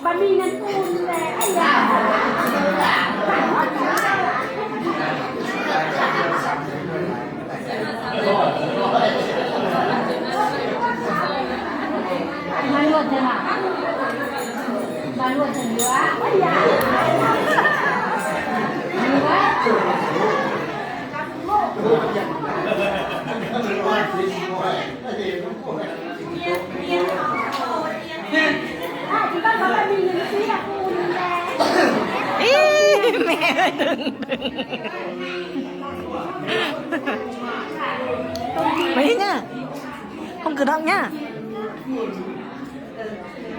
ບະໝີ່ນັ້ນອຸ່ນແລ້ວ ໄອ້ຢາ ມາລວດເທື່ອລະ ມາລວດເທື່ອລະ ໄອ້ຢາ ອີ ແມ່ດຶງ ໄປເຮັດຫຍັງ? ຂອງກະດອກຫຍ້າ. ເອີ